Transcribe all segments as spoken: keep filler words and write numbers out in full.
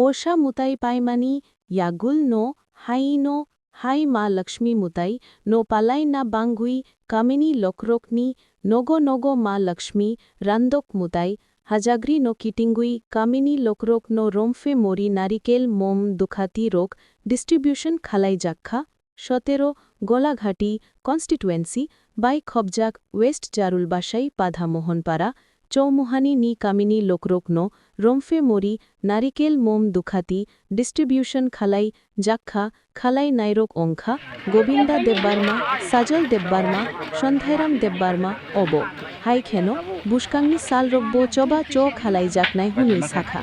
Osa mwtai paimani yagul no hai no hai Ma Lakshmi mwtai no palai na bangwi kamini lokrok ni nogo nogo Ma Lakshmi randok mwtai hajagri no kitingwi kamini lokrok no romphe mori narikel mom dukhati rok distribution khalai jakha. Sotero Golaghati constituency bai khobjak West Jarulbasai Padha Mohanpara Chowmuhani ni kamini lokrok no romphe mori narikel mom dukhati distribution khalai jakha. Khalai nairok ongkha Gobinda Debbarma, Sajal Debbarma, Sondhairam Debbarma obo. Hai kheno buskangni salrokbo choba cho khalaijaknai hwnwi sakha.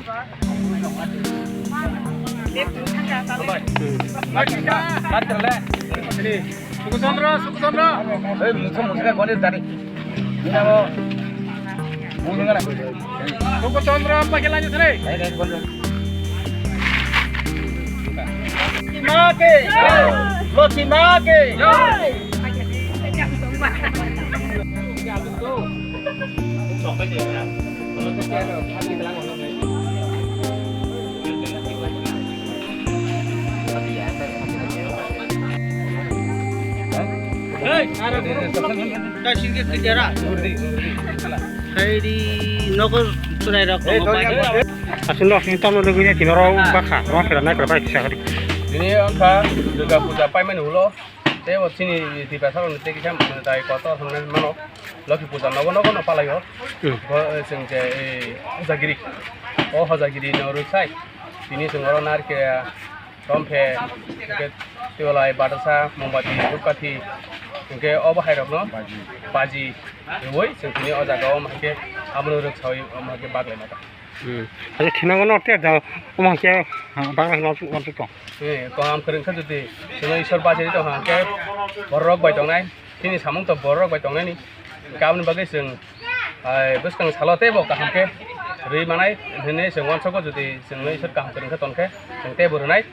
Suku Chandra, Suku Chandra. Ei, musa musa kau ni tadi. Ini apa? Bunuh kan? Suku Chandra apa kira ni sini? Hai, hai, bunuh. Loki Mage! Loki Mage! Hey, ara guru, Loki. Kasih ke kerja lah. Hai di nogo sunai rok. Aswk no aswk tamno nugwi tini oro bakha rong phira nai kwrwi bai kisa kari. Tini wngkha Durga puja paimani ulo tei bo chini Tiprasa rokni tei kisa mwtai kotor hwnwi mano Loki puja nogo nogo no palaio. Hmm. Bo, eh, chwng je, eh, Hojagiri. O Hojagiri no rwksai tini chwng oro narikhe Tomphe, hwnkhe tei bolai batasa, mombati, dhupkathi, hwnkhe obo hairokno baji rwui chwng tini o jaga o, omo hai khe abono rwksaui omo hai khe baglai mata. Hmm. Acha thinango no te da, omo hai khe, ah, baglai no wansuk tong. Eh, kaham kwrwng khe jodi chwngno Ishwar bachai tong kha, hwnkhe borok bai tongnai. Chini samung to borok bai tongnani. Aboni bagwi chwng, ai, bwskang salo teibo kaham khe rwi manai hwnwi chwng uansugo, jodi chwngno Isor kaham kwrwng khe ton khe chwng teibo rwnai.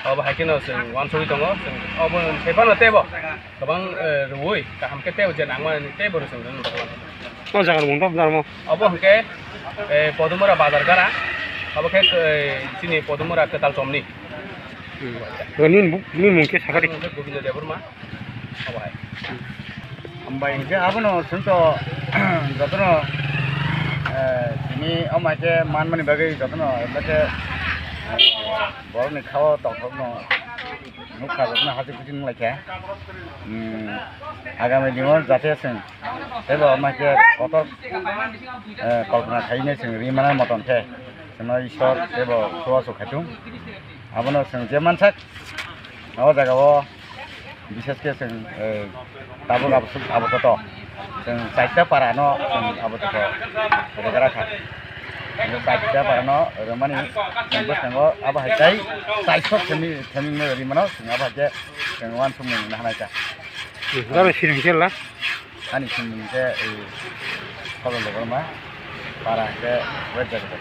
Obo hai kheno chwng uansugwi tongo, chwng obo sai phano teibo kwbang, eh, rwui kaham khe teibo je nangmani teibo rw chwng rwna bagwi uansukgo. O jaga ni mung tamo? Obo hwnkhe, eh, Podumura bazar gara, obo khe, eh, chini Podumura kwtal chomni. Hmm. Nini bu-, nini mung khe sakha di. Ang khe Gobindo Debbarma. Hambai hwnkhe abono chwngto jotono, eh, tini omo hai khe manmani bagwi jotono, eh, borokni khao tongthokno nukha, jotono hachik huchik wnglaikha. Hmm, agami dino jate chwng teibo omo hai khe kotor, eh, kolpona khainai chwng ri mano motom khe chwngno Ishwar teibo chubachu khaithung. Abono chwng je mansak, o jaga o bishesh khe chwng, eh, tabuk abo, abo toto. Chwng chaita para no chwng abo toto regra kha. Chwng chaita para no rwmani chwng bwskango abo hai tai chaisa themi, themi no rimano chwng abo hai khe chwng uansukmung na hanai kha. Garo sini khe la? Ani sini khe, eh, Kholol Debbarma para khe West Jagadal.